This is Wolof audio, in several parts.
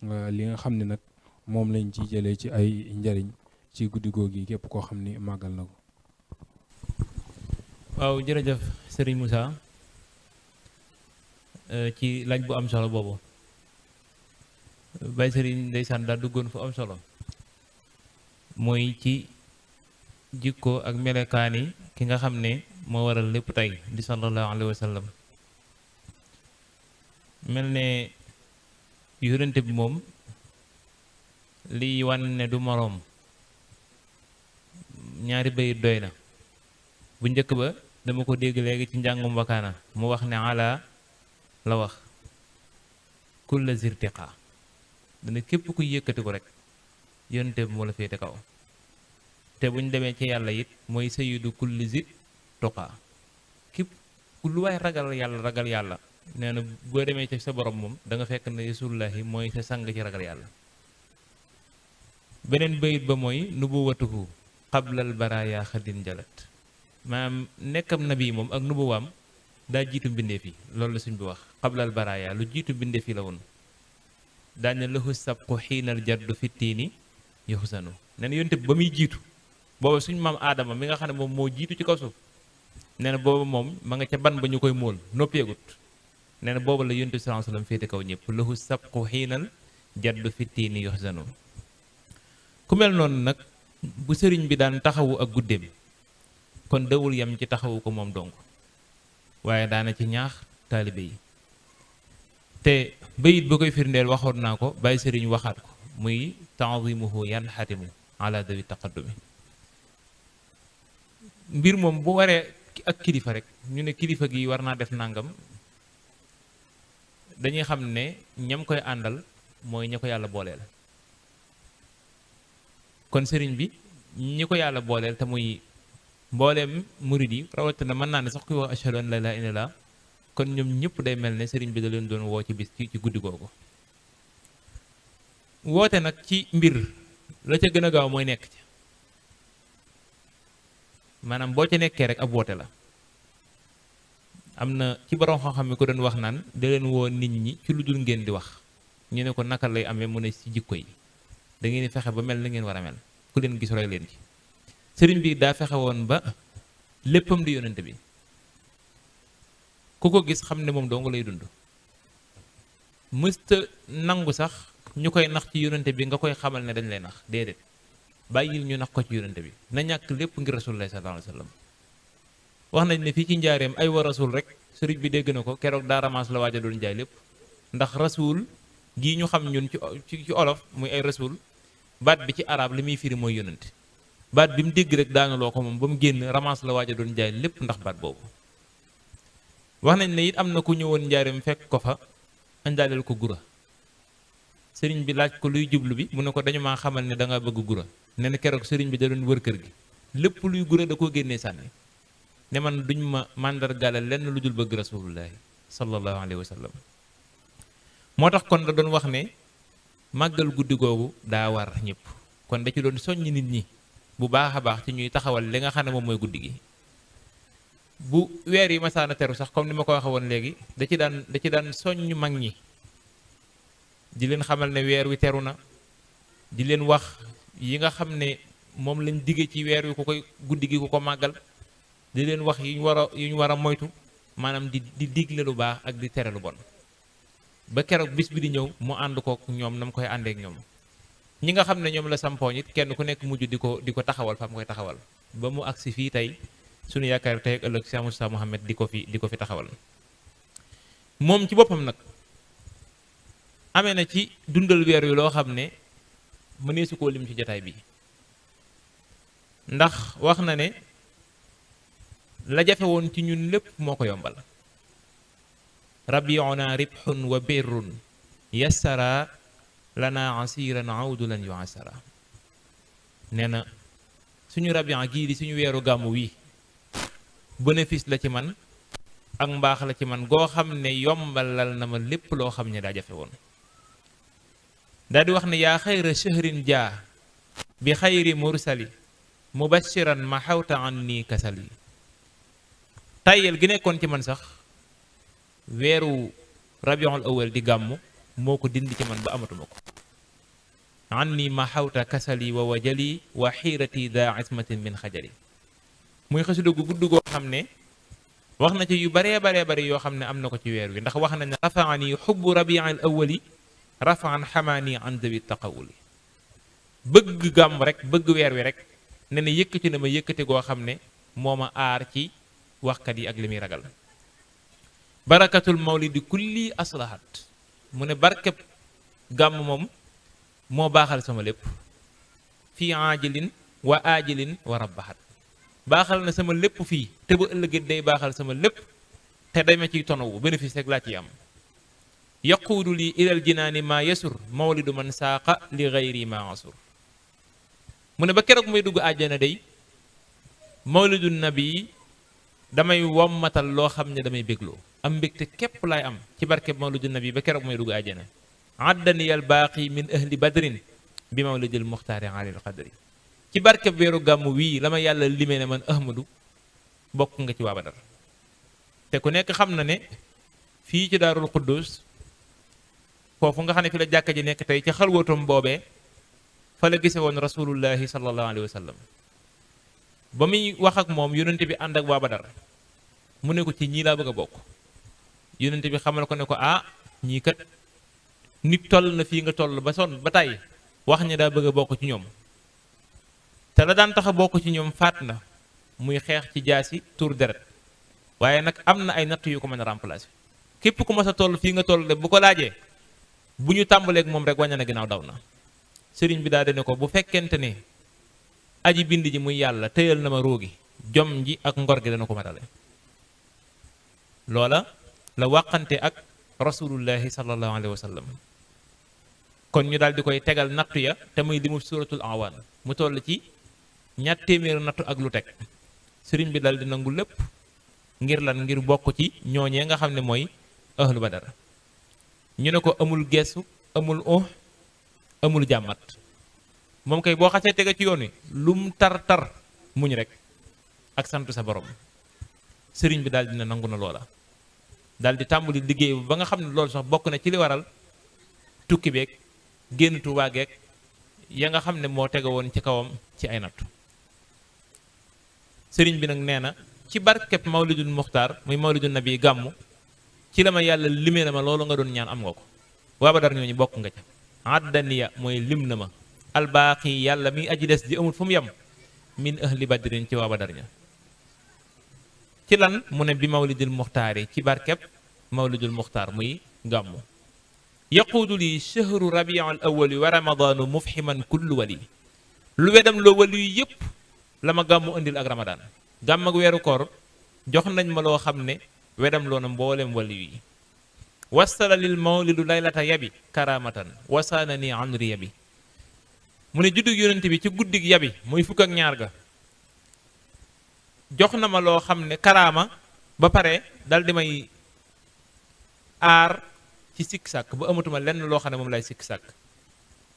li nga xam ne nag moom lañ ci jëlee ci ay njariñ ci guddi googu yi képp koo xam ni màggal na ko. waaw jërëjëf Serigne Moussa ci laaj bu am solo boobu Baye Serigne ndeysaan daa duggoon fu am solo mooy ci jikko ak melekaani ki nga xam ne moo waral lépp tey di sallallahu alayhi wa sallam mel ne yonente bi moom liy wan ne du moroom ñaari bayit doy na bu njëkk ba dama ko dégg léegi ci njàngum wakaana mu wax ne ala la wax kulla zirtiqa dana képp ku yëkkati ko rek yonente bi moo la féete kaw te buñ demee ci yàlla it mooy sayyidu kulli zi tuqa képp lu waay ragal yàlla nee na boo demee ci sa borom moom da nga fekk ne rasulullahi mooy sa sang ci ragal yàlla. beneen bayit ba mooy nubuwatuhu qablal baraya xadin jalat maanaam nekkam nabi moom ak nubuwaam daa jiitu mbindeef yi loolu la suñ bi wax qablal baraya lu jiitu mbindeef yi la woon daañu lahu sabqu xiinal jaddu fittiini yuxsanu nee na yonte ba muy jiitu booba suñ maam aadama mi nga xam ne moom moo jiitu ci kaw suuf nee na booba moom ma nga ca ban ba ñu koy móol noppeegut nee na booba la yonte bi sallallahu alayhi wasallam féete kaw ñëpp lahu sabqu xiinal jaddu fittiini yuxsanu ku mel noonu nag bu sëriñ bi daan taxawu ak guddeem kon dawul yam ci taxawu ko moom dong waaye daana ci ñaax taalibe yi te bayit ba koy firndeel waxoon naa ko bàyyi sëriñ waxaat ko muy ta'zimuhu yanxatimu ala dawi taqaddumi mbir moom bu waree ak kilifa rek ñu ne kilifa gi war naa def nangam dañuy xam ne ñam koy àndal mooy ña ko yàlla booleel kon sëriñ bi ñi ko yàlla booleel te muy mbooleem murid yi rawatina mën naa ne sax kuy wax ashhadu an la ilaha illallah kon ñoom ñëpp day mel ne sëriñ bi da leen doon woo ci bis ci guddi googu woote nag ci mbir la ca gën a gaaw mooy nekk ci maanaam boo ca nekkee rek ab woote la am na ci borom xam-xam mi ko doon wax naan da leen woo nit ñi ci lu dul ngeen di wax ñu ne ko naka lay amee mu ne ci jikko yi da ngeen di fexe ba mel na ngeen war a mel ku leen gis roy leen ci sëriñ bi daa fexe woon ba léppam di yonente bi ku ko gis xam ne moom dong lay dund mësta nangu sax ñu koy nax ci yonente bi nga koy xamal ne dañ lay nax déedéet bàyyil ñu nax ko ci yonente bi na ñàkk lépp ngir rasulullah sallallahu alayhi wasallam wax nañ ne fii ci njaareem ay wa rasul rek sëriñ bi dégg na ko keroog daa ramaas la waaja doon jaay lépp ndax rasul gii ñu xam ñun ci olof muy ay rasul baat bi ci arab li muy firi mooy yonente baat bi mu dégg rek daanaloo ko moom ba mu génn ramaas la waaja doon jaay lépp ndax baat boobu wax nañ ne it am na ku ñëwoon njaareem fekk ko fa andaaleel ko gura sëriñ bi laaj ko luy jublu bi mu ne ko dañu maa xamal ne da nga bëgg gura nee na keroog sëriñ bi da doon wër kër gi lépp luy gura da koo génnee sànni ne man duñ ma màndargaale lenn lu dul bëgg rasulullahi sallallahu alayhi wa sallam moo tax kon da doon wax ne màggal guddi googu daa war ñëpp kon da ci doon soññ nit ñi bu baax a baax ci ñuy taxawal li nga xam ne moom mooy guddi gi bu weer yi masaana teru sax comme ni ma ko waxee woon léegi da ci daan soññ mag ñi di leen xamal ne weer wi teru na di leen wax yi nga xam ne moom lañ digge ci weer wi ku koy guddi gi ku ko màggal di leen wax yu ñu war a moytu maanaam di digle lu baax ak di tere lu bon ba keroog bis bi di ñëw mu ànd kook ñoom na mu koy àndeek ñoom ñi nga xam ne ñoom la sampooñ it kenn ku nekk mujj di ko taxawal fa mu koy taxawal ba mu agsi fii tey suñu yaakaar tey ak ëllëg Cheikh Moustapha Mohamed di ko fi taxawal moom ci boppam nag amee na ci dundal weer wi loo xam ne mëneesu koo lim ci jataay bi ndax wax na ne la jafe woon ci ñun lépp moo ko yombal rabiuna ribxun wa birrun yassara lana asiran awdulan yu asara nee na suñu rabia gii di suñu weeru gàmmu wi bénéfice la ci man ak mbaax la ci man goo xam ne yombalal na ma lépp loo xam ne daa jafe woon daal di wax ne yaa xayra shahrin jaa bi xayri mursali mubashiran ma xawta an nii kasali tayyel gi nekkoon ci man sax weeru rabiul awal di gàmmu moo ko dindi ci man ba amatuma ko anni ma xawta kasali wa wajali wa xiirati daa ismatin min xajali. muy xasida gu gudd goo xam ne wax na ci yu baree yoo xam ne am na ko ci weer wi, ndax wax na ne rafaani xubbu rabiil awali rafaan xamaani an dawi taqawuli. bëgg gàmm rek bëgg weer wi rek ne ne yëkkati na ma yëkkati goo xam ne moo ma aar ci waxkat yi ak li muy ragal. barakatul mawlidi kulli aslahat, mu ne barkeb gàmm moom moo baaxal sama lépp. fii aajilin wa aajilin wa rabbahat, baaxal na sama lépp fii te bu ëllëgee day baaxal sama lépp te day ma ciy tonawu bénéfice rek laa ciy am. yaquudu lii ilal jinaani maa yasur mawlidu man saaqa li gayri maa asur. mu ne ba keroog muy dugg àjjana day mawlidu nabi damay wommatal loo xam ne damay bégloo am mbégte képp laay am ci barkeb mawlidu nabi ba keroog muy dugg àjjana. addaniyal baaqi min ahli badrin bi mawlidil muxtaari alil qadri. ci barkeb weeru gàmm wii la ma yàlla limee ne man ahmadu bokk nga ci waa Badar. te ku nekk xam na ne fii ci daarul quddus foofu nga xam ne fi la jàkka ji nekk tey ci xalwatum boobee fa la gise woon rasulullahi sallallahu alayhi wa sallam. ba muy wax ak moom yonente bi ànd ak waa Badar mu ne ko ci ñii laa bëgg a bokk. yonente bi xamal ko ne ko ñii kat nit toll na fii nga toll ba sonn ba tàyyi wax ña daa bëgg a bokk ci ñoom te la daan tax a bokk ci ñoom faat na muy xeex ci jaasi tur deret, waaye nag am na ay natt yu ko mën a remplacer. képp ku mas a toll fii nga toll de bu ko laajee bu ñu tàmbaleeg moom rek wàññi na ginnaaw daw na. sëriñ bi daal di ne ko bu fekkente ne aji bind ji muy yàlla téyal na ma róogi jom ji ak ngor gi dana ko matale. loola la wàqante ak rasulullahi sallallahu alayhi wa sallam. kon ñu daal di koy tegal nattu ya te muy limu suratul awaan mu toll ci 200 nattu ak lu teg. sëriñ bi daal di nangu lépp ngir lan ngir bokk ci ñooñee nga xam ne mooy ahlu badar. ñu ne ko amul geesu amul amul jàmmat, moom kay boo xasee tege ci yoon wi lum tar tar muñ rek ak sant sa borom. sëriñ bi daal dina nangu na loola daal di tàmbali liggéey ba nga xam ne loolu sax bokk na ci li waral tukki beeg génn Tuubaa geeg ya nga xam ne moo tege woon ci kawam ci ay nattu. sëriñ bi nag nee na ci barkeb mawlidul muxtaar muy mawlidul nabi gàmmu ci la ma yàlla limee na ma loolu nga doon ñaan am nga ko. waa Badar ñooñu bokk nga ca. addaniya mooy lim na ma albaaqi yàlla mi aji des di amul fu mu yem min ahli badrin ci waa Badar ña. ci lan mu ne bi mawlidul muxtaar yi ci barkeb mawlidul muxtaar muy gàmmu. yaquudu li shahru rabiul awali wa ramadaanu mufhiman kullu wali. lu wedam loo wali yépp la ma gàmmu indil ak ramadaan. gàmm ak weeru koor jox nañ ma loo xam ne wedam loo na mboolem wali yi. wasala lil mawlidu laylata yabi karamatan wasaana ni anri yabi. mu ne juddug yonent bi ci guddig yabi muy fukk ak ñaar ga jox na ma loo xam ne karaama ba pare dal di may aar ci sikk sàkk ba amatuma lenn loo xam ne moom lay sikk sàkk.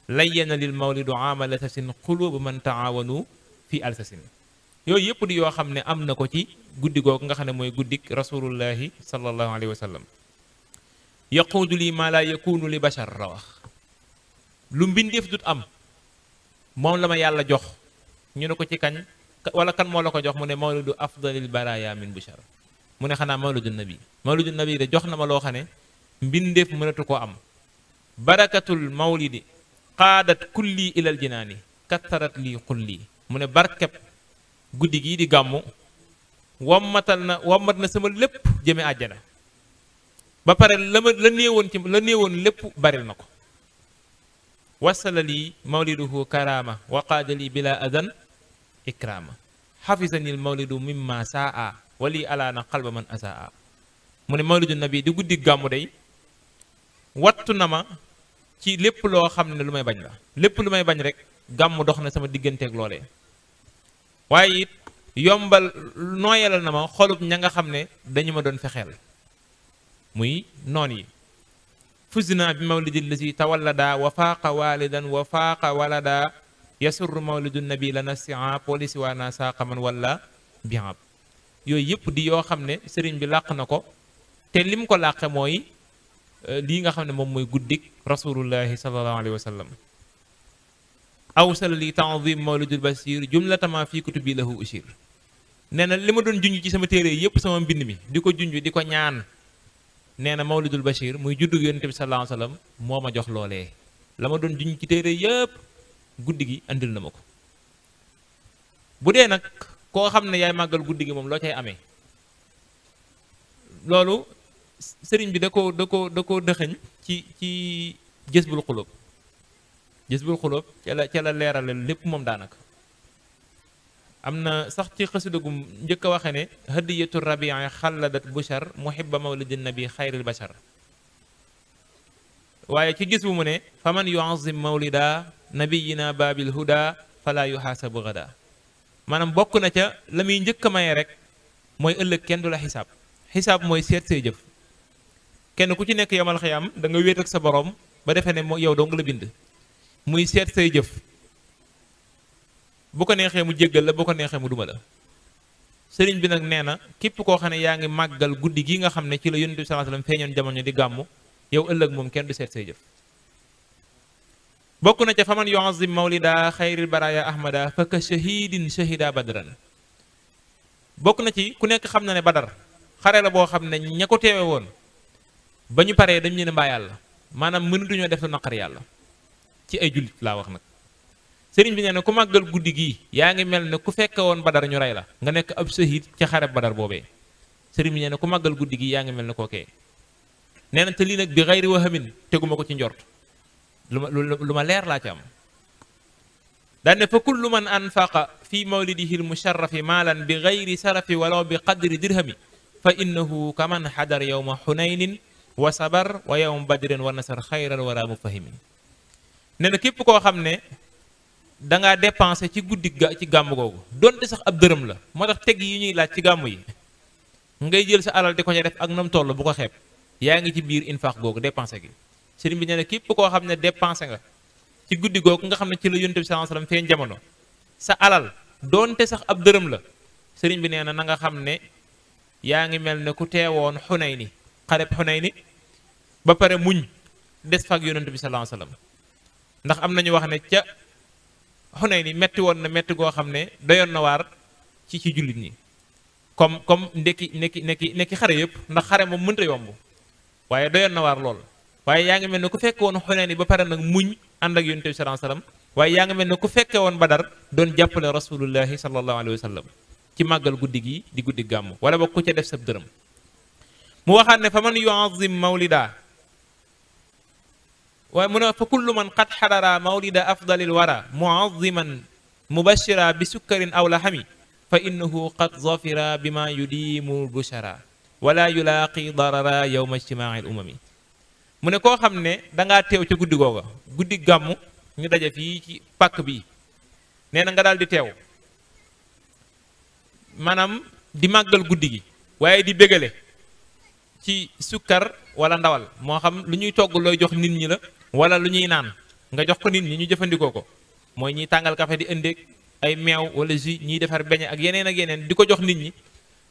layyana lil mawlidu amalatasin xulubu man taawanu fi alsasin. yooyu yëpp di yoo xam ne am na ko ci guddi googu nga xam ne mooy guddik rasulullahi sallallahu alayhi wa sallam. yaquudu lii maa laa yakunu li bashar la wax. lu mbindeef dut am moom la ma yàlla jox. ñu ne ko ci kañ wala kan moo la ko jox mu ne mawlidu afdalil baraya min bushar. mu ne xanaa mawlidu nabi. mawlidu nabi de jox na ma loo xam ne mbindeef mënatu koo am. barakatul mawlidi qaadat kulli ilal jinaani kattarat lii xulli. mu ne barkeb guddi gii di gàmmu wommat na sama lépp jëme àjjana. ba pare la néewoon lépp baril na ko. wasala lii mawliduhu karama wa qaada lii bila adan ikrama xafisanil mawlidu mimma saa wali alaana qalba man asaa. mu ne mawlidu nabi di guddi gàmmu day wattu na ma ci lépp loo xam ne lu may bañ la. lépp lu may bañ rek gàmmu dox na sama digganteeg loolee. waaye it yombal nooyalal na ma xolub ña nga xam ne dañu ma doon fexeel muy noon yi. fusna bi mawlidi lazi tawallada wa faaqa walidan wa faaqa walada yasurru mawlidu nabi lana siab wali siwaana saaqa man walla biab. yooyu yëpp di yoo xam ne sëriñ bi làq na ko te lim ko làqe mooy lii nga xam ne moom mooy guddik rasulullahi sallallahu alayhi wa sallam awsala li ta'zim mawlidul basir jumlatama fi kutubi lahu ushir nee na li ma doon junj ci sama téere yépp sama mbind mi di ko junj di ko ñaan nee na mawlidul bashir muy juddu yonente bi sallallahu alayhi wa sallam moo ma jox loolee la ma doon junj ci téere yépp guddi gi andil na ma ko bu dee nag koo xam ne yaay màggal guddi gi moom loo cay amee loolu sëriñ bi da ko dëxëñ ci jësbul xulóob ca la leerale lépp moom daanaka am na sax ci xasidagum njëkk a waxe ne hadiyatu rabii xalladat bushar muhibba mawlidin nabi xayril bashar waaye ci gis bu mu ne faman yuazim mawlida nabiyina babil huda fala yuhaasabu gada maanaam bokk na ca la muy njëkk a maye rek mooy ëllëg kenn du la xisaab mooy seet say jëf kenn ku ci nekk yomal xiyam da nga wéet ak sa borom ba defee ne yow dong la bind muy seet say jëf bu ko neexee mu jéggal la bu ko neexee mu duma la sëriñ bi nag nee na képp koo xam ne yaa ngi màggal guddi gi nga xam ne ci la yonent bi sallallahu alayhi wasallam feeñoon jamono di gàmmu yow ëllëg moom kenn du seet say jëf bokk na ca faman yuazim mawlida xayril baraya ahmada fa ka shahidin shahida badran bokk na ci ku nekk xam na ne badar xare la boo xam ne ña ko teewe woon ba ñu paree dañ ne mbaa yàlla maanaam mënatuñoo def lu naqar yàlla ci ay jullit laa wax nag sëriñ bi nee na ku màggal guddi gii yaa ngi mel ne ku fekke woon badar ñu rey la nga nekk ab shahid ca xare badar boobee sëriñ bi nee na ku màggal guddi gii yaa ngi mel ne kookee nee na te lii nag bi xayri wahamin teguma ko ci njort lu ma leer laa ci am daan ne fa kullu man anfaqa fi mawlidihi almusharrafi maalan bi xayri sarafi walaw bi qadri dirhami fa innahu kaman xadar yowma xunaynin wa sabar wa yowma badrin wa nasar xayral wara mufahimin nee na képp koo xam ne dangaa dépensé ci guddi ci gàmm googu donte sax ab dërëm la moo tax teg yi ñuy laaj ci gàmm yi ngay jël sa alal di ko ca def ak nam toll bu ko xeeb yaa ngi ci biir infaq googu dépensé gi sëriñ bi nee na képp koo xam ne dépensé nga ci guddi googu nga xam ne ci la yonent bi sallallahu alayhi wasallam feeñ jamono sa alal doonte sax ab dërëm la sëriñ bi nee na na nga xam ne yaa ngi mel ne ku teewoon Xunayni xareb Xunayni ba pare muñ des fa ak yonent bi sallallahu alayhi wasallam ndax am nañu wax ne ca Xunayni metti woon na metti goo xam ne doyoon na waar ci jullit ñi comme nekki xare yëpp ndax xare moom mënta yomb waaye doyoon na waar lool waaye yaa ngi mel ne ku fekke woon Xunayni ba pare nag muñ ànd ak yonent bi sallallahu alayhi wasallam waaye yaa ngi mel ne ku fekke woon Badar doon jàppale rasulullahi sallallahu alayhi wasallam ci màggal guddi gi di guddi gàmmu wala ba ku ca def sab dërëm mu waxaat ne fa man yuazim mawlida waaye mu ne fa kullu man qad xadara mawlida afdalil wara muaziman mubashira bi sukkarin aw lahami fa innahu qad zafira bima yudimu bushara wala yulaaqi darara yowma ijtimaai l umami mu ne koo xam ne dangaa teew ca guddi googa guddi gàmmu ñu daje fii ci pàkk bi nee na nga daal di teew maanaam di màggal guddi gi waaye di bégale ci sukkar wala ndawal moo xam lu ñuy togg looy jox nit ñi la wala lu ñuy naan nga jox ko nit ñi ñu jëfandikoo ko mooy ñiy tàngal kafe di ëndeeg ay meew wala jus ñiy defar beñe ak yeneen di ko jox nit ñi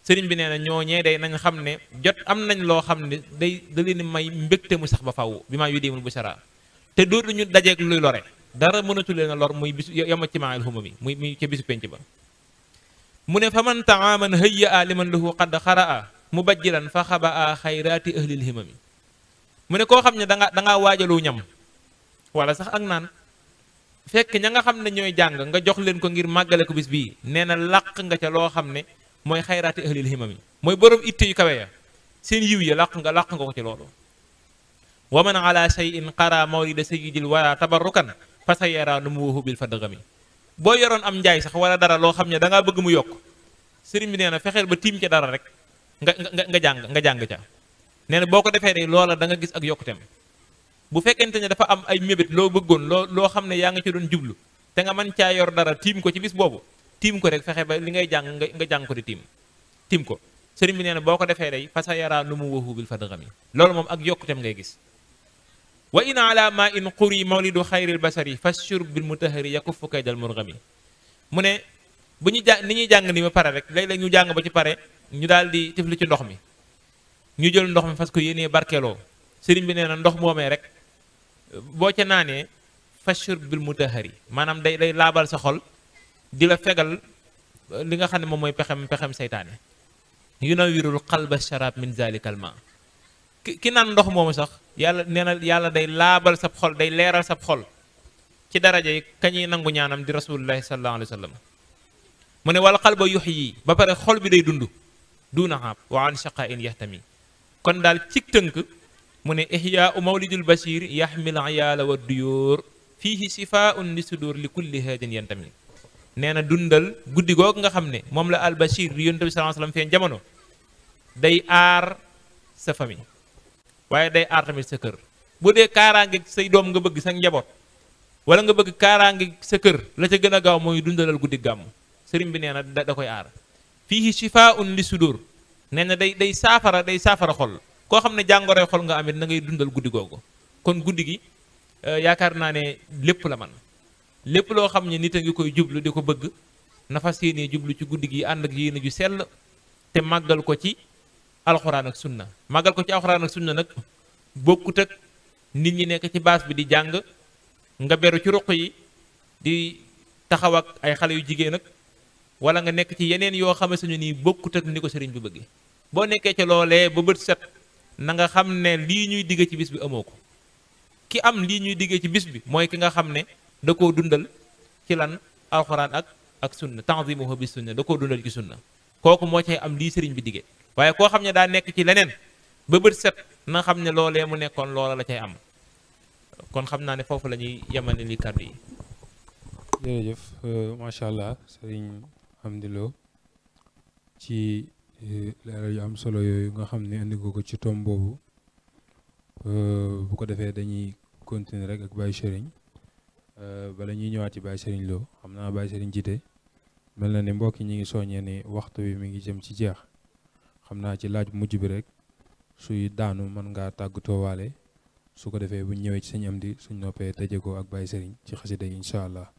sëriñ bi nee na ñooñee day nañ xam ne jot am nañ loo xam ne da leen may mbégte mu sax ba faw bi maa yu déemul bu sara te dootu ñu dajeeg luy lore dara mënatu leen a lor muy bisu yama ci maayal xuma mi muy ca bisu penc ba mu ne fa man taaman hëyya a liman lahu qad xaraa mubajjilan fa xaba a xayraati ahlil himami mu ne koo xam ne dangaa waajalu ñam wala sax ak naan fekk ña nga xam ne ñooy jàng nga jox leen ko ngir màggale ko bis bii nee na làq nga ca loo xam ne mooy xayraati ahlil himami mooy borom itte yu kawe ya seen yiw ya làq nga ko ci loolu wa man ala shay'in qara mawlida sayyidil wara tabarrukan fa sa yara numuhu bil fadgami boo yoroon am njaay sax wala dara loo xam ne dangaa bëgg mu yokk sëriñ bi nee na fexeel ba tiim ca dara rek nga jàng ca nee na boo ko defee de loola da nga gis ak yokkuteem bu fekkente ne dafa am ay mébét loo bëggoon loo xam ne yaa nga ci doon jublu te nga mën caa yor dara tiim ko ci bis boobu tiim ko rek fexe ba li ngay jàng nga jàng ko di tiim ko sëriñ bi nee na boo ko defee day fa sa yara lu mu waxu bil fadgami loolu moom ak yokkuteem ngay gis wa in ala ma in quri mawlidu xayril basari fashur bil mutahari yakuffu kaydal murgami mu ne bu ñu ni ñuy jàng ni ba pare rek léeg-léeg ñu jàng ba ci pare ñu daal di tifli ci ndox mi ñu jël ndox mi fas ko yéenee barkeeloo sëriñ bi nee na ndox moomee rek boo ca naanee fashur bil mutahari maanaam day laabal sa xol di la fegal li nga xam ne moom mooy pexem seytaane yunawirul qalba sharab min zalikal ma ki naan ndox moomu sax yàlla nee na yàlla day laabal sab xol day leeral sab xol ci daraja yi kañuy nangu ñaanam di rasulullahi sallallahu alayhi wa sallam mu ne wal qalba yuhyi ba pare xol bi day dund duna haab wa an shaqain yahtami kon daal cig tënk mu ne ihyaa u mawlidul bashir yaxmil ayaala wa duyóor fiihi sifaun li sudur li kulli haadin yantami nee na dundal guddi googu nga xam ne moom la al bashir di yonent bi sallallahu alayhi wa sallam feeñ jamono day aar sa famille waaye day aar tamit sa kër bu dee kaaraange say doom nga bëgg sa njaboot wala nga bëgg kaaraange sa kër la ca gën a gaaw mooy dundalal guddi gàmm sëriñ bi nee na da koy aar fiihi sifaun li sudur nee na day saafara xol koo xam ne jàngoroy xol nga amit na ngay dundal guddi googu kon guddi gi yaakaar naa ne lépp la man lépp loo xam ne nit a ngi koy jublu di ko bëgg na fas yéenee jublu ci guddi gi ànd ak yéene ju sell te màggal ko ci alxuraan ak sunna màggal ko ci alxuraan ak sunna nag bokkut ak nit ñi nekk ci baas bi di jàng nga beru ci ruq yi di taxaw ak ay xale yu jigéen ak wala nga nekk ci yeneen yoo xamante ne nii bokkut ak ni ko sëriñ bi bëggee boo nekkee ci loolee ba bët set na nga xam ne lii ñuy digge ci bis bi amoo ko ki am lii ñuy diggee ci bis bi mooy ki nga xam ne da koo dundal ci lan alxuraan ak sunna tanzimuhu bi sunna da koo dundal ci sunna kooku moo cay am lii sëriñ bi diggee waaye koo xam ne daa nekk ci leneen ba bët set na xam ne loolee mu nekkoon loola la cay am kon xam naa ne foofu la ñuy yemale li kàddu yi. jërëjëf macha allah sëriñ Amdi Lo ci leeral yu am solo yooyu nga xam ne indi ko ci tom boobu bu ko defee dañuy continuer rek ak Baye Serigne bala ñuy ñëwaat ci Baye Serigne Lo xam naa Baye Serigne jiite mel na ni mbokk yi ñi ngi soññee ni waxtu wi mi ngi jëm ci jeex xam naa ci laaj mujj bi rek suy daanu mën ngaa tàggatoo waale su ko defee buñ ñëwee ci sëñ Amdi suñ noppee tëjee ko ak Baye Serigne ci xasida yi incha allah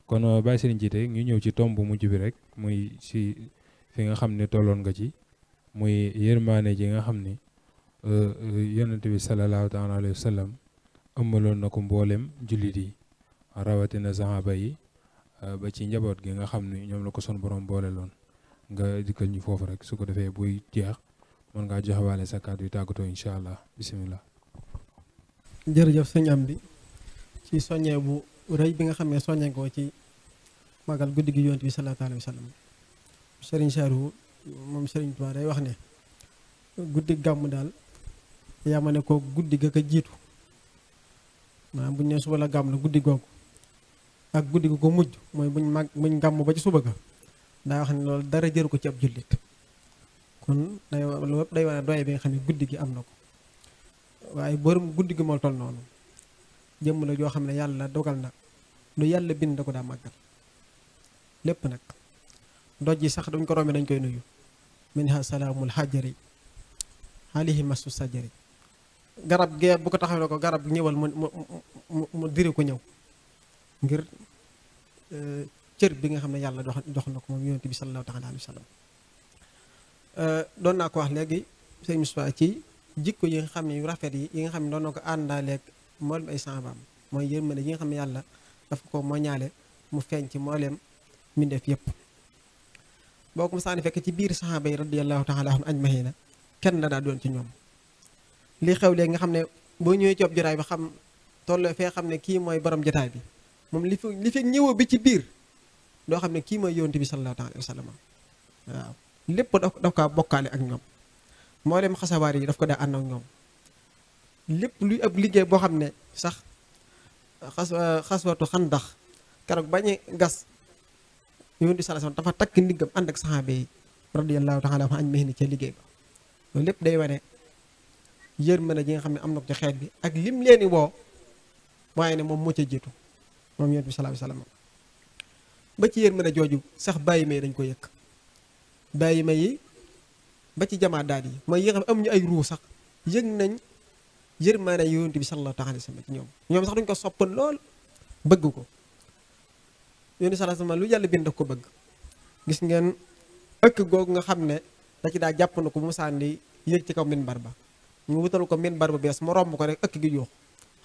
kon Baye Serigne jiite ñu ñëw ci tomb bu mujj bi rek muy si fi nga xam ne tolloon nga ci muy yërmaane ji nga xam ni yonent bi sallallahu taala alayhi wa sallam ëmbaloon na ko mboolem jullit yi rawatina sahaba yi ba ci njaboot gi nga xam ni ñoom la ko son borom boole loon nga dikkal ñu foofu rek su ko defee buy jeex mën ngaa joxewaale sa kàddu yu tàggatoo incha allah bisimilah. jërëjëf sëñ Amdi ci soññee bu rëy bi nga xam ne soññee ko ci magal guddi gi yonent bi sallallahu alayhi wa sallam Serigne Saliou moom Serigne Touba day wax ne guddi gàmm daal yaa ma ne ko guddi ga ko jiitu maanaam buñ ne suba la gàmm la guddi googu ak guddi ga ko mujj mooy buñ gàmm ba ci suba ga daa wax ne loolu dara jëru ko ci ab jullit kon loolu day wane doye bi nga xam ne guddi gi am na ko waaye borom guddi gi moo toll noonu jëmm la joo xam ne yàlla dogal na lu yàlla bind da ko daa màggal lépp nag doj yi sax duñ ko rombe dañ koy nuyu minha salaamul hajari alayhi masu sajari garab gee bu ko taxaw ne ko garab ñëwal mu diri ko ñëw ngir cër bi nga xam ne yàlla jox na ko moom yonent bi sallallahu taala alayhi wa sallam doon naa ko wax léegi sëñ Moussa ci jikko yi nga xam ne yu rafet yi nga xam ne doon na ko àndaaleeg mboolem ay sahabaam mooy yërmande yi nga xam ne yàlla dafa ko moo ñaale mu feeñ ci mbooleem mbindeef yépp boo ko musaani fekk ci biir saxaaba yi radiyallahu taala anhum ajmahiina kenn la daa doon ci ñoom li xew léegi nga xam ne boo ñëwee ci ab jotaay bi xam toll fee xam ne kii mooy borom jotaay bi moom li fi ñëwoo bi ci biir doo xam ne kii mooy yonent bi sallallahu alayhi wa sallam waaw lépp daf kaa bokkaale ak ñoom moo dem xasawaar yi daf ko daa ànd ak ñoom lépp luy ab liggéey boo xam ne sax xaswatu xandax keroog bañu gas yonent bi sallallahu alayhi wa sallam dafa takk ndiggam ànd ak saxaaba yi radiyallahu taala anhum ajmahiina ca liggéey ba loolu lépp day wane yërmande ji nga xam ne am na ko ci xeet bi ak lim leeni woo waaye ne moom moo ca jiitu moom yonent bi sallallahu alayhi wa sallam ba ci yërmande jooju sax bàyyi may dañ ko yëkk bàyyi may yi ba ci jamaa daal yi mooy yi nga xam am ñu ay ruu sax yëg nañ yërmande yonent bi sallallahu alayhi wa sallam ci ñoom sax duñ ko soppan lool bëgg ko yonent sallallahu alayhi wa sallam lu yàlla bind daf ko bëgg gis ngeen ëkk googu nga xam ne da ci daa jàpp na ko bu musaan di yéeg ci kaw minbar ba ñu wutal ko minbar bu bees mu romb ko rek ëkk gi yuux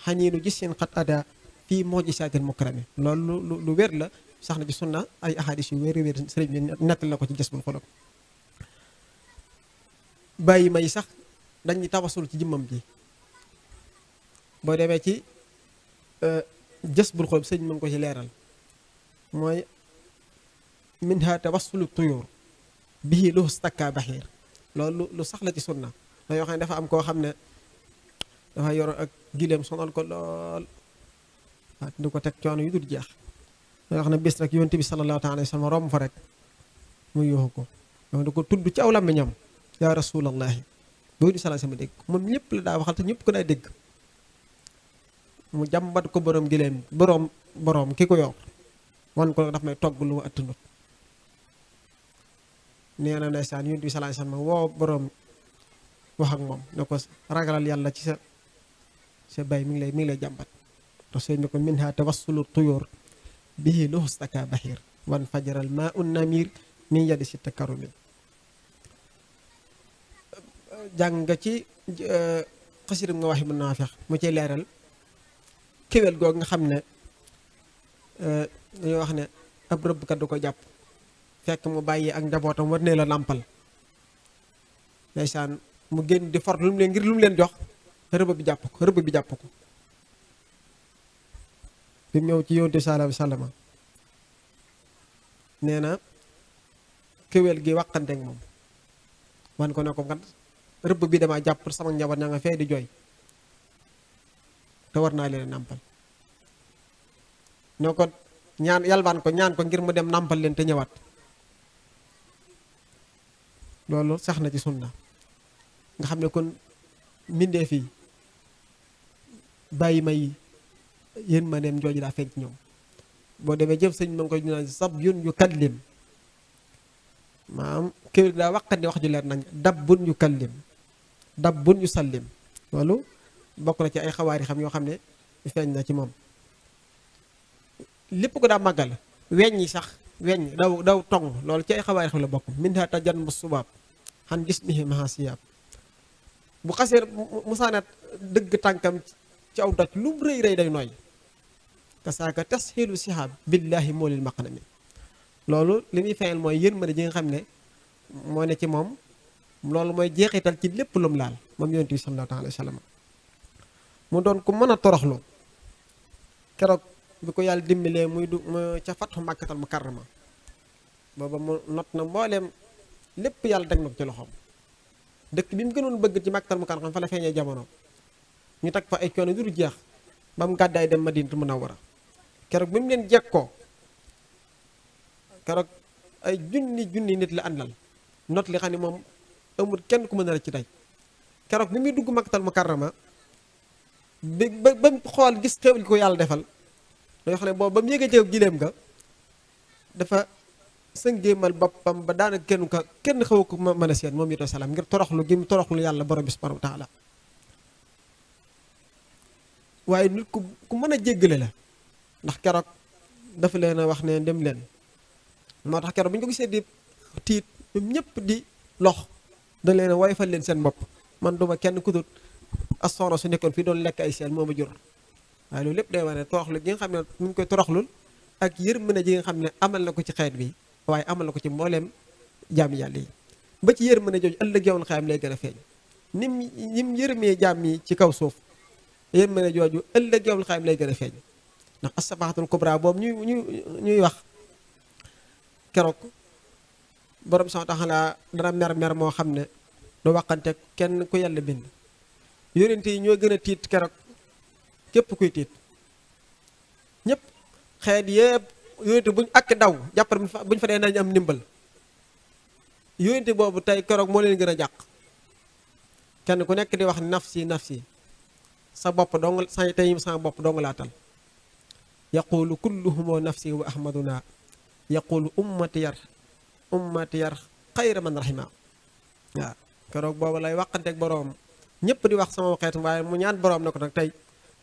xaniinu gis seen xat ada fii mujisaatil mukrami loolu lu wér la sax na ci sunna ay ahadis yu wér sëriñ bi nettal na ko ci Jazbul Xulub bàyyi may sax dañuy tawasul ci jëmmam ji boo demee ci Jazbul Xulub sëriñ mën ko ci leeral mooy minha tawassulu tuyur bihi lu stakka baxiir loolu lu sax la ci sunna dañoo xam ne dafa am koo xam ne dafa yor ak gileem sonal ko lool waaw di ko teg coono yu dul jeex dañoo xam ne bis rek yonent bi sallallahu alayhi wa sallam romb fa rek mu yuuxu ko donc di ko tudd ci aw làmmiñam yaa rasulallahi boo di salaa sama dégg moom ñëpp la daa waxal te ñëpp ko daa dégg mu jàmbat ko borom gileem borom ki ko yor wan ko daf may togg lu ma attunut nee na ndeysaan yonent bi sallallahu alayhi wa sallam woo borom wax ak moom ne ko ragalal yàlla ci sa bay mi ngi lay jàmbat te sëñ bi ko minha tawassulu tuyur bihi luhustaka bahir wan fajaral ma un namir min yadi si takarumi jàng nga ci xasida nga waxi bu naafex mu ci leeral kéwél googu nga xam ne dañoo wax ne ab rëbbkat du ko jàpp fekk mu bàyyi ak njabootam war ne la nàmpal ndeysaan mu génn di fort lu mu leen ngir lu mu leen jox rëbb bi jàpp ko bi mu ñëw ci yonent bi sallallahu alayhi wa sallam nee na kéwél gi waqanteeg moom wan ko ne ko kat rëbb bi dama jàpp sama njaboot ña nga fee di jooy te war naa leen nàmpal ñoo ko ñaan yalwaan ko ñaan ko ngir mu dem nàmpal leen te ñëwaat loolu sax na ci sunna nga xam ne kon mbindeef yi bàyyi may yéen ma neem jooju daa feeñ ci ñoom boo demee jëf sëñ ma ngi koy naan sab yun yu kallim maanaam kéwél daa waqat ni wax ju leer nañ dabbun yu kallim dabbun yu sallim loolu bokk na ci ay xawaari xam yoo xam ne feeñ na ci moom lépp ko daa màggal weñ yi sax weñ daw tong loolu ci ay xawaari xam la bokk minha tajan bu subaab xan gis mihi mahasiyaab bu xasee musaanat dëgg tànkam ci aw doj lu rëy rëy day nooy te saaka tasxiilu sihaab billaahi moo lil maqnami loolu li muy fayal mooy yërmande ji nga xam ne moo ne ci moom loolu mooy jeexital ci lépp lum laal moom yonent bi sallallahu alayhi wa sallam mu doon ku mën a toroxlu keroog bi ko yàlla dimbalee muy ca fatxu màkkatal mukarrama booba mu not na mbooleem lépp yàlla teg na ko ci loxoom dëkk bi mu gënoon bëgg ci màkkatal mukarrama fa la feeñee jamono ñu teg fa ay coono yu dul jeex ba mu gàddaay dem Madinatu Munawwara keroog bi mu leen jekkoo keroog ay junni nit la àndal not li xam ne moom amul kenn ku mën a ci day keroog bi muy dugg màkkatal mukarrama ba mu xool gis xéwal ko yàlla defal dañoo xam ne boobu ba mu yéegee ci gileem nga dafa sëngéemal boppam ba daanaka kenn xaw ko mën a seen moom it salaam ngir toroxlu gi mu toroxlu yàlla borom bi subhanahu wa taala waaye nit ku mën a jéggale la ndax keroog dafa leen a wax ne dem leen moo tax keroog bu ñu ko gisee di tiit ñoom ñëpp di lox da leen a woyofal leen seen bopp man duma kenn ku dul as soxna su nekkoon fii doon lekk ay seen moo ma jur waaye loolu lépp day wane toroxlu gi nga xam ne mu ngi koy toroxlul ak yërmande ji nga xam ne amal na ko ci xeet bi waaye amal na ko ci mbooleem jaam yàlla yi ba ci yërmande jooju ëllëg yowul xayam lay gën a feeñ nim yërmee jaam yi ci kaw suuf yërmande jooju ëllëg yowul xayam lay gën a feeñ ndax as-safaatul kubra boobu ñuy wax keroog borom sax taxalaa dana mer moo xam ne du waxante kenn ku yàlla bind yonent yi ñoo gën a tiit keroog képp kuy tiit ñëpp xeet yëpp yonent buñ ak daw jàppar buñ fa dee nañ am ndimbal yonent boobu tey keroog moo leen gën a jàq kenn ku nekk di wax nafsi sa bopp dong sa tey sama bopp dong laatal yaqulu kulluhumoo nafsi wa ahmaduna yaqulu ummati yar xayra man rahima waaw keroog boobu lay waxanteeg boroom ñëpp di wax sama xeet waaye mu ñaan boroom na ko nag tey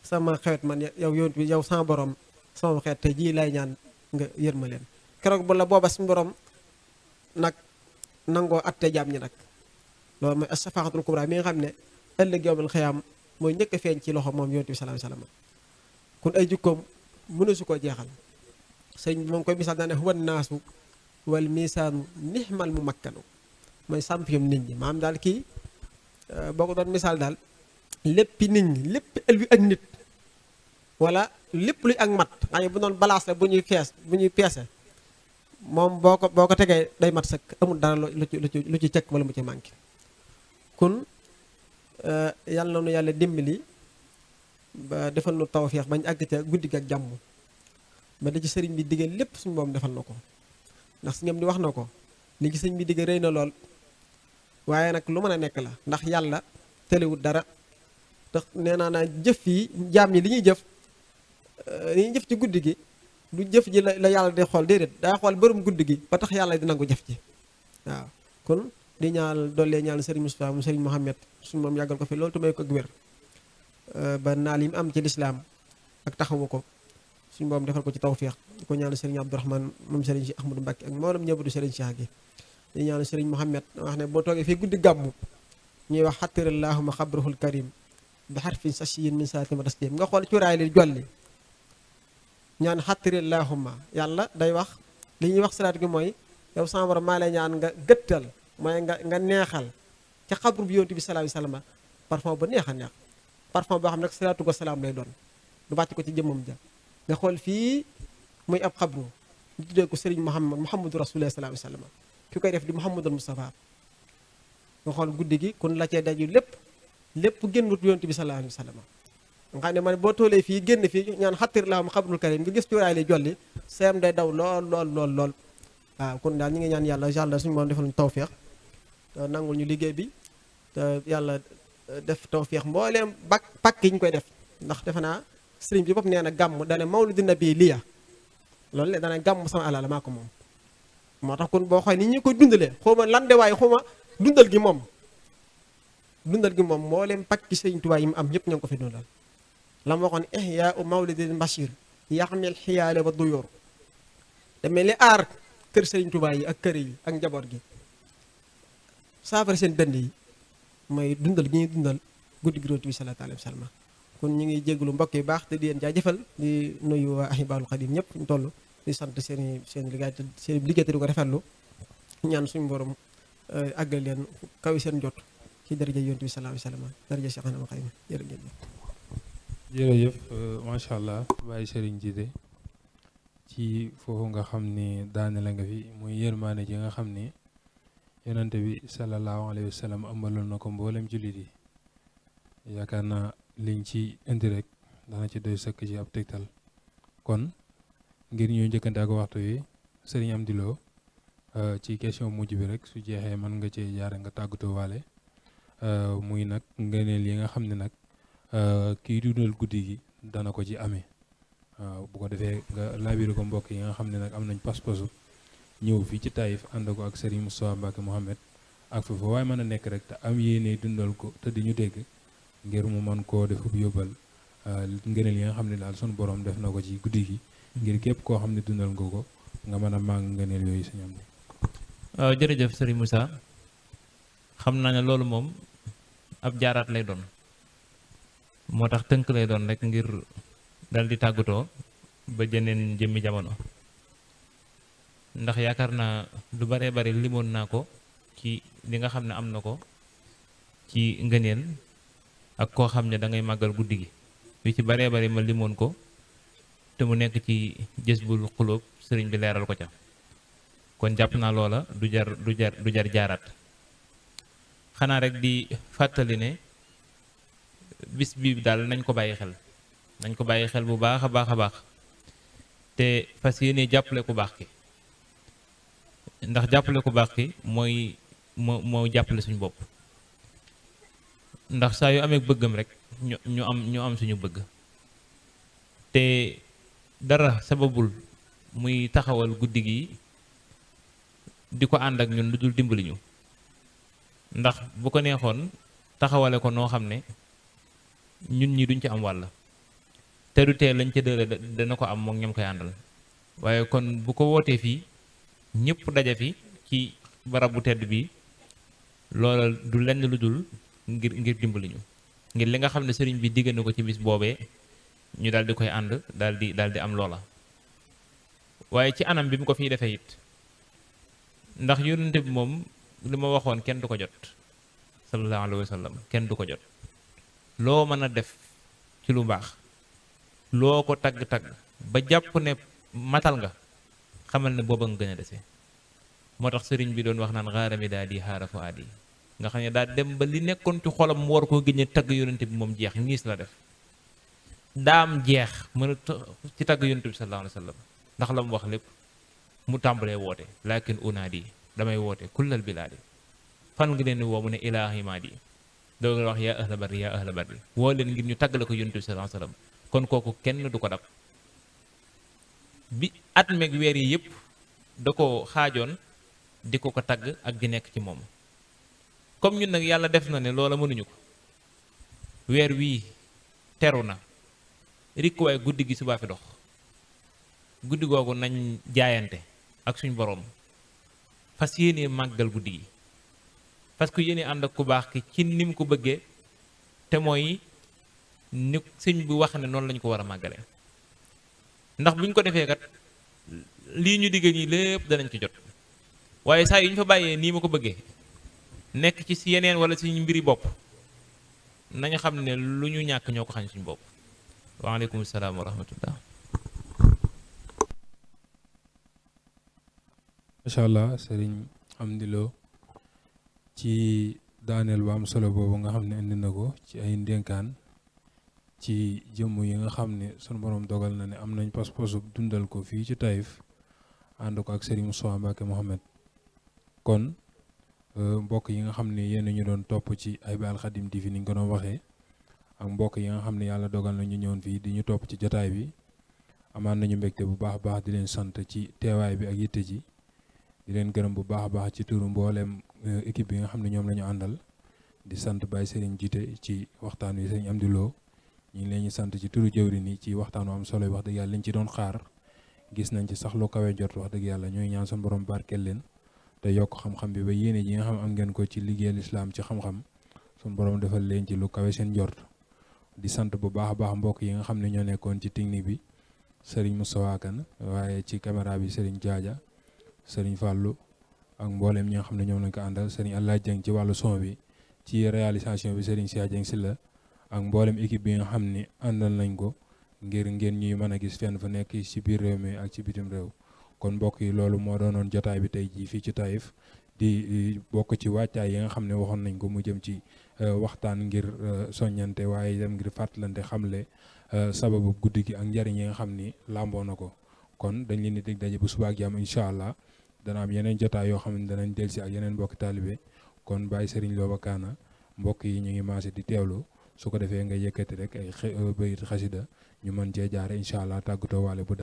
sama xeet man yow yonent bi yow sama boroom sama xeet tey jii lay ñaan nga yërma leen keroog bu la booba suñu boroom nag nangoo atte jaam ñi nag loolu mooy as-safaaxatul kubra mi nga xam ne ëllëg yawmal xiyaam mooy njëkk a feeñ ci loxo moom yonent bi sallallahu alayhi wasallam kon ay jukkoom mënu su koo jeexal sëñ bi moom koy misaal naa ne huwa naasu wal misaanu nixmal mu makkanu mooy champion nit ñi maanaam daal kii boo ko doon misaal daal léppi nit ñi lépp ëlwi ak nit wala lépp luy ak mat xam ne bu doon balaas la bu ñuy peese moom boo ko tegee day mat sëkk amul dara lu ci cëkk wala mu ci manqué kon yàlla nu yàlla dimbali ba defal nu tawfeex bañ àgg ca guddi gi ak jàmm ba da ci sëriñ bi diggee lépp suñu boom defal na ko ndax su ngeen di wax na ko li ci sëriñ bi diggee rëy na lool waaye nag lu mën a nekk la ndax yàlla tëlewut dara tax nee naa jëf yi jaam ñi li ñuy jëf ci guddi gi du jëf ji la yàlla di xool déedéet daa xool borom guddi gi ba tax yàlla di nangu jëf ji waaw kon di ñaal dollee ñaal sëriñ Moustapha mu sëriñ Mohamed suñu moom yàggal ko fi loolu te may ko ak wér ba naal yi mu am ci lislaam ak taxawu ko suñu moom defal ko ci tawféex di ko ñaanal sëriñ Abdourahmane moom sëriñ Cheikh Ahmadou Mbacké ak mboolem ñëbadu sëriñ Cheikh gi di ñaanal sëriñ Mohamed wax ne boo toogee fii guddi gàmmu ñuy wax xattirallahuma xabrahul karim bi xarfin sasiyin min saatima taslim nga xool cuuraay li jolli ñaan xattirallahuma yàlla day wax li ñuy wax salaat gi mooy yow sama borom maa lay ñaan nga gëttal mooy nga neexal ca xabru bi yonent bi sallallahu alayhi wasallam parfum ba neex a neex parfum boo xam ne salaatu ko salaam lay doon du bàcc ko ci jëmmam ja nga xool fii muy ab xabru ñu tuddee ko sëriñ Muhammadu Rasulullah sallallahu alayhi wasallam ki koy def di Muhammadul Mustafa nga xool guddi gi kon la cee daju lépp génnut yonent bi sallallahu alayhi wasallam nga xam ne man boo toolee fii génn fii ñaan xattir laa ma xabrul karim nga gis cuuraay li jolli seem day daw lool waaw kon daal ñi ngi ñaan yàlla yàlla suñu moom defal ñu tawféex te nangul ñu liggéey bi te yàlla def tawféex mbooleem pakk yi ñu koy def ndax defe naa sëriñ bi bopp nee na gàmm dane mawlidu nabi liya loolu le dana gàmm sama alal maa ko moom moo tax kon boo xooy ni ñu koy dundalee xawma lan de waaye xawma dundal gi moom mbooleem pakki sëriñ Tuubaa yi mu am ñëpp ñoo ngi ko fi dundal la ma waxoon ihyaa mawlidil bashir yaxmil xiyaale wa duyoor demee li aar kër sëriñ Tuubaa yi ak kër yi ak njaboot gi saafara seen dënd yi mooy dundal gi ñuy dundal guddi gi Yonent bi sallallahu alayhi wa sallam kon ñu ngi jégalu mbokk yi baax te di leen jaajëfal di nuyu waa Ahibahil Khadim ñëpp ñu toll di sant seen liggéey te di ko rafetlu ñaan suñu borom àggal leen kaw seen jot ci daraja Yonent bi sallallahu alayhi wa sallam daraja Cheikh Ahmadou Khadim jërëjëf macha allah Baye Serigne Djité ci foofu nga xam ni daane la nga fi muy yërmaane ji nga xam ni yonante bi sallallahu alayhi wa sallam ambaloon na ko mboolem jullit yi yaakaar naa liñ ci indi rek dana ci doy sëkk ci ab tegtal kon ngir ñu njëkkante ak waxtu yi Serigne Amdi Lo ci question mujj bi rek su jeexee mën nga cee jaare nga tàggatoo waale muy nag ngëneel yi nga xam ne nag kii dundal guddi gi dana ko ci amee waaw bu ko defee nga laabiri ko mbokk yi nga xam ne nag am nañ pas-pasu ñëw fii ci Taïf ànd ko ak Serigne Moustapha Mbacké Mohamed ak foofu waaye mën a nekk rek te am yéene dundal ko te di ñu dégg ngir mu mën koo def yóbbal ngëneel yi nga xam ne daal sunu borom def na ko ci guddi gi ngir képp koo xam ne dundal nga ko nga mën a màng ngëneel yooyu sañ am. waaw jërëjëf Serigne Moussa xam naa ne loolu moom ab jaaraat lay doon moo tax tënk lay doon rek ngir dal di tàggatoo ba jeneen jëmmi jamono ndax yaakaar naa lu baree bari limoon naa ko ci li nga xam ne am na ko ci ngëneel ak koo xam ne da ngay màggal guddi gi yu ci baree bari ma limoon ko te mu nekk ci Jazbul Xuloob sëriñ bi leeral ko ca kon jàpp naa loola du jar jaaraat xanaa rek di fàttali ne bis bi daal nañ ko bàyyi xel bu baax a baax te fas yéene jàppale ku baax ki ndax jàppale ku baax ki moo jàppale suñu bopp ndax saa yu amee bëggam rek ñu am suñu bëgg te dara sababul muy taxawal guddi gi di ko ànd ak ñun lu dul dimbali ñu ndax bu ko neexoon taxawale ko noo xam ne ñun ñi duñ ci am wàll te du tee lañ ca dële dana ko am moom ñoom koy àndal waaye kon bu ko wootee fii ñëpp daja fi ci barab bu tedd bi loola du lenn lu dul ngir dimbali ñu ngir li nga xam ne sëriñ bi digg na ko ci bis boobee ñu daal di koy ànd daal di am loola. waaye ci anam bi mu ko fiy defee it ndax yónnante bi moom li ma waxoon kenn du ko jot sallallahu alayhi wa sallam kenn du ko jot loo mën a def ci lu baax loo ko tagg-tagg ba jàpp ne matal nga xamal ne booba nga gën a dese. moo tax sëriñ bi doon wax naan xaarami daal di xaara fu aadi nga xam ne daa dem ba li nekkoon ci xolam mu war koo génne tagg yónnante bi moom jeex ngiis la def daam jeex mën a ci tagg yónnante bi sallallahu alayhi wa sallam ndax la mu wax lépp mu tàmbalee woote lakin unaadi damay woote kullal bilaadi fan ngi leen di woo mu ne ilaahi maadi doo nga wax yaa ahla barri yaa ahla barri woo leen ngir ñu tàggale ko yónnante bi sallallahu alayhi wa sallam kon kooku kenn du ko dab bi at meeg weer yi yëpp da ko xaajoon di ko tagg ak di nekk ci moom comme ñun nag yàlla def na ne loola mënuñu ko weer wii teru na rikk waaye guddi gi subaa fi dox guddi googu nañ jaayante ak suñ boroom fas yéene màggal guddi gi parce que yéene ànd ak ku baax ki ci ni mu ko bëggee te mooy ni sëñ bi wax ne noonu lañu ko war a màggale ndax bu ñu ko defee kat lii ñu digg ñi lépp danañ ci jot waaye saa yu ñu fa bàyyee nii ma ko bëggee nekk ci si yeneen wala suñu mbiri bopp nañu xam ne lu ñu ñàkk ñoo ko xañ suñu bopp. waaleykum salaam wa rahmatullah. macha allah sëriñ Amdi Lo ci daaneel bu am solo boobu nga xam ne indi na ko ci ay ndénkaan ci jëmm yi nga xam ne sunu borom dogal na ne am nañ pas-pasu dundal ko fii ci Taïf ànd ko ak sëriñ Moustapha Mbacké Mohamed. kon mbokk yi nga xam ne yéen ñu doon topp ci Haybahil Khadim TV ni ñu ko doon waxee ak mbokk yi nga xam ne yàlla dogal na ñu ñëwoon fii di ñu topp ci jotaay bi amaan nañu mbégte bu baax a baax di leen sant ci teewaay bi ak yitte ji di leen gërëm bu baax a baax ci turu mbooleem équipe bi nga xam ne ñoom la ñu àndal di sant Baye Serigne Jité ci waxtaan wi Serigne Amdi Lo ñu ngi leen ñu sant ci turu jëwriñ yi ci waxtaan wu am solo wax dëgg yàlla liñ ci doon xaar gis nañ ci sax lu kawe jot wax dëgg yàlla ñooy ñaan suñu borom barkeel leen te yokk xam-xam bi ba yéene ji nga xam am ngeen ko ci liggéeyal islam ci xam-xam suñu borom defal leen ci lu kawe seen njort di sant bu baax a baax mbokk yi nga xam ne ñoo nekkoon ci technique bi Serigne Moustapha Kane waaye ci caméra bi Serigne Diadia Serigne Fallou ak mbooleem ñi nga xam ne ñoom lañ ko àndal Serigne Allah Dieng ci wàllu son bi ci réalisation bi Serigne Sia Dieng si la ak mboolem équipe bi nga xam ne àndal nañ ko ngir ngeen ñuy mën a gis fenn fa nekk ci biir réew mi ak ci bitim réew kon mbokk yi loolu moo doonoon jotaay bi tey jii fii ci Taïf di bokk ci wàccaay yi nga xam ne waxoon nañ ko mu jëm ci waxtaan ngir soññante waaye dem ngir fàttalante xamle sababu guddi gi ak njariñ yi nga xam ni làmboo na ko kon dañ leen di dig daje bu suba ak jàmm incha allah dana am yeneen jotaay yoo xam ne danañ dellusi ak yeneen mbokki taalibe kon Baye Serigne Lo Bakana mbokk yi ñu ngi maase di teewlu su ko defee nga yëkkati rek ay bayit xasida ñu mën cee jaare incha allah tàggatoo waale bu